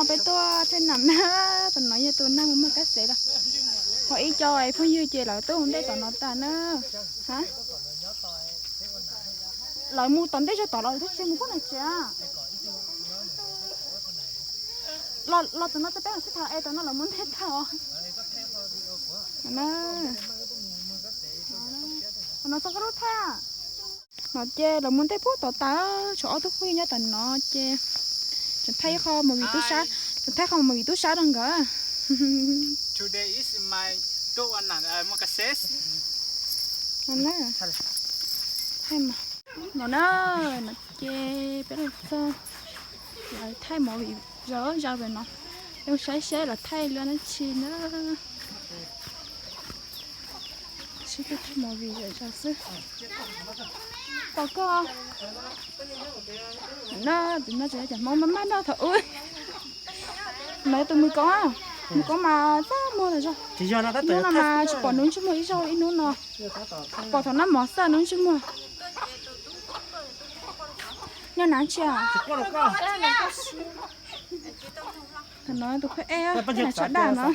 Peb tuaj thaij nam na, tom no yog tus neeg muaj kab xev lawm. Ho ib co phooj ywg ces lawv tuaj ua ntej tom no tas na. Ha, lawv mus tom ntej zog tod los twb tsis mus pub na tsev. Los tom no txog peb los sib tham es tom no lawv mus ntej tag os. No txog koj lub thaj. No ces lawv mus ntej puag tom tas, tshuav ob tug phooj ywg nyob tom no ces tseem thaij ib qho movie tub sab, tseem thaij qho movie tub sab rau nkawd. No na, no ces peb los txog, lawv thaij movie zom zaws pem no, mus saib seb lawv thaij lub dab tsi na. Sib thaij movie zom zaws xwb. Pom koj no, tus no tseem yog cov Hmoob maj maj noj thaum ub. No yog tus mus koob, mus koob mas txaj muag tas zog. Hnub no mas tsis pom nws ntsej muag ib zaug ib hnub no. Pom thaum noj mov xwb nws ntsej muag. Nyob nav tsi? Thaum no tus phooj ej, sawv daws no.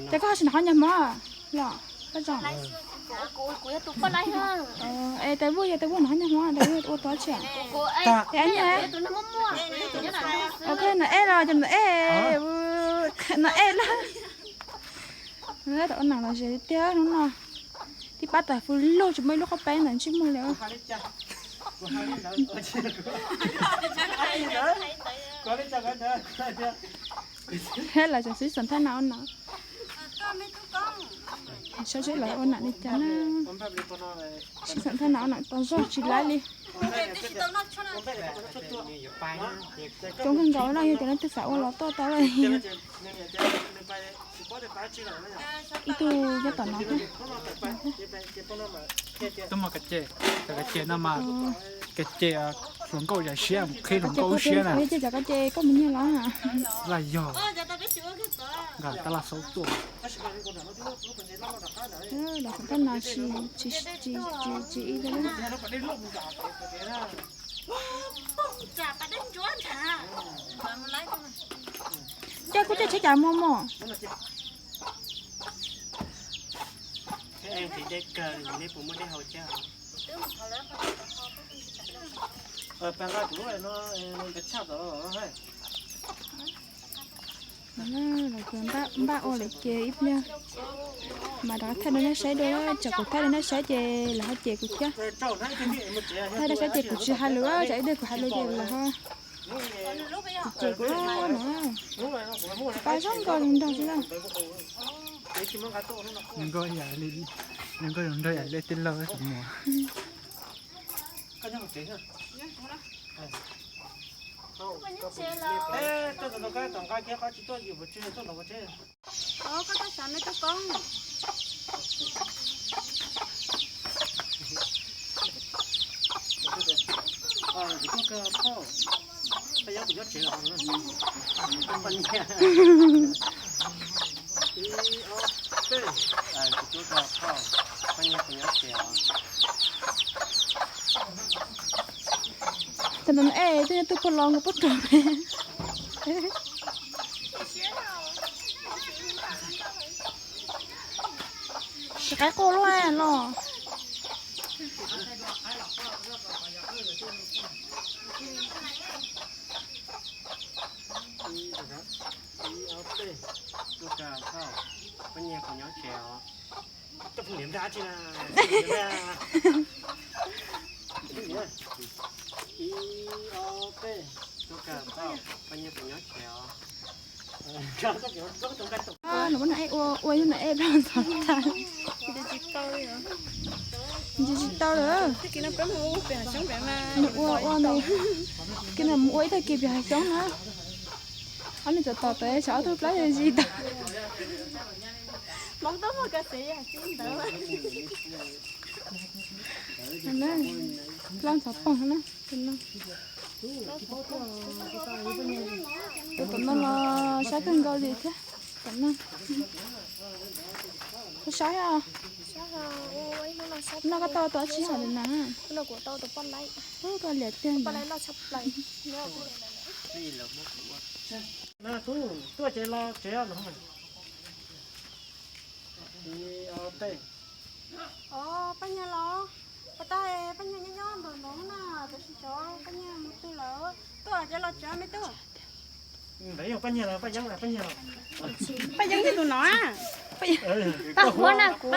Ces koj ho tsis hnov qhov nyuag hmov los koj zoo? Es tais vuj yog tais vuj hnov nyuag hmov, tais vuj ua tod tsi? Es no ej los cov no ej, no ej lawm. Tau ua nam los ze tiag hnub no. Tib pab tais fwj lug tsis muaj ib lub qhov peb ntawm ntsej muag li. Thiab lawv tseem sib xam thaij nam ua nam. Saib seb lawv ua nam li cas na. Sib xam thaij nam ua nam tau zog tsis laib li. Coob kawg nkaus no, yog tias leej twg xav ua los tuaj tau lawm. Ib tug nyob tom no. Tub muaj ka ce, cov ka ce no mas ka ce hluas nkauj yam siab, qhib hluas nkauj lub siab na. Cov ka ce koj mus nyiag los? Laj yog nqa tab laj xauv tuaj. Los tom taj no tsis, tsis, tsis, tsis ib. Cas kuv coj tsheb cas muaj mog. Lawv npaj ua lawv ces ib pliag mas rov qab thaij rau nej saib dua, tsam kuv thaij rau nej saib ces lawv ho cem kuv thiab. Thaij rau saib ces kuv tsis hais lus, tsam ib pliag kuv hais lus ces lawv ho cem kuv no. Pab zoo nkauj zoo nraug xwb na. Zoo nkauj zoo nraug yam li tij laug tus muam. Tam no ej, twb nyob twb pog los nkaus puag rau pem. Tsis qaib quaj luaj los. Nws muab nws ej ua, ua yog nws ej ploj ntxov tag. Ntsia tsis tau lawm. Nws ua ua nws, kis nws mus ua ib tag kis pem hav xyoob na. Ob nws txawm tos tau tsam ob tug plab zis tag. Loj ntxhov poog na. Tus tom no los sab kawg nkaus li thiab. Tom no, koj saib os. No koj tau tus dab tsi hov li na? Ub, koj liam tiag. Tuaj ces los tsev no. Paj Nyiag los, pas tas Paj Nyiag nyob nyob nraum no na, tab sis xyov Paj Nyiag mus twg lawm. Tuaj ces los tsev me tub. Ntawd yog Paj Nyiag los Paj Yeeb, Paj Nyiag los? Paj Yeeb yog tus no. Paj Huab na kuv.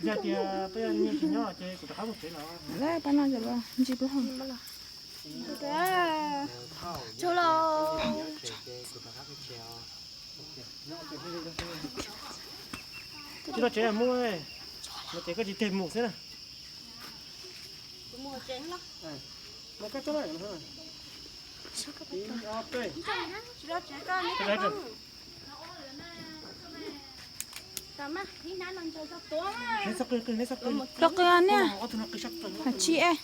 Yog tias Paj Nyiag tsis nyob ces kuv rov qab mus tsev los. Paj no los ntsis plaub hau. Tsuag los. Tsis los tsev mus, no ces koj tsis tig mus xwb na. Rau qw niag. Hais tsis es.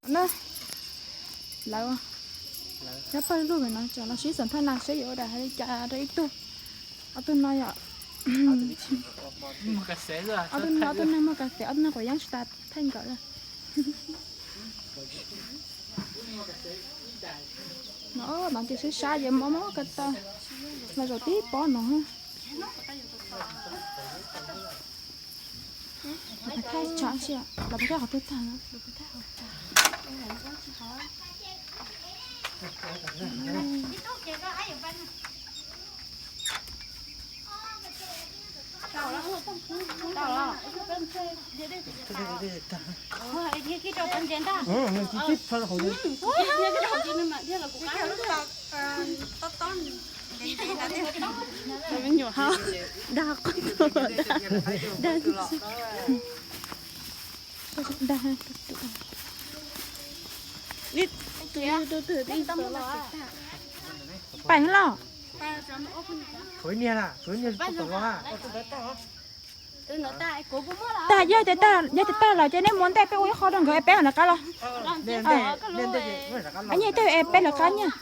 Na, lawv, lawv pawg lug no tseem los sib xeem thaij na seb yuav ua dais hais li cas rau ib tug. Ob tug no yom, ob tug no ob tug neeg muaj kas xev, ob tug neeg quav yeeb tsis tas thaij nkawd. No, no ces sib sab ces mob mob ko taw, los zaum tib pob no. Los peb thaij tsam sia, los peb thaij qhov twg tag no. Nyuam ha, dag qhov dag dag. Pais los. Tag, yog tias tag, yog tias tag lawm ces nej mus ntej peb ua ib qho rau nkawd es peb lawv qab los. Nyiaj twg es peb lawv qab nyiaj.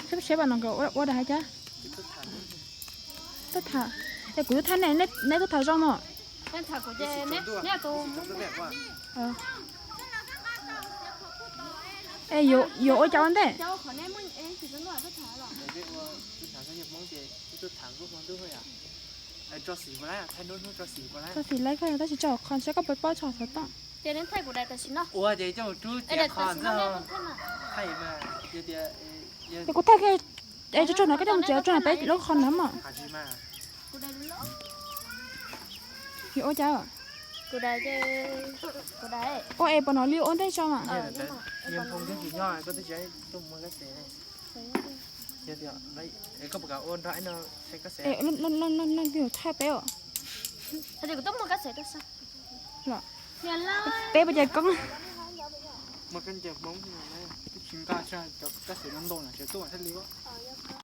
Saib saib pas no nkawd ua dais hais cas. Tuaj tham, es kuv tuaj tham nej, nej tuaj tham zoo no. Es yuav ua cas ua ntej? Tso xim lawm koj tab sis tso qhov saib koj puas paub tso xov tooj. Ces kuv thaij, es tso tso no koj coj mus tsev tso no peb lub qhov no mas. Yuav ua cas? Ua es puas no li ua ntej tso mas. Es leej twg thaij peb os? Peb puas cov koob?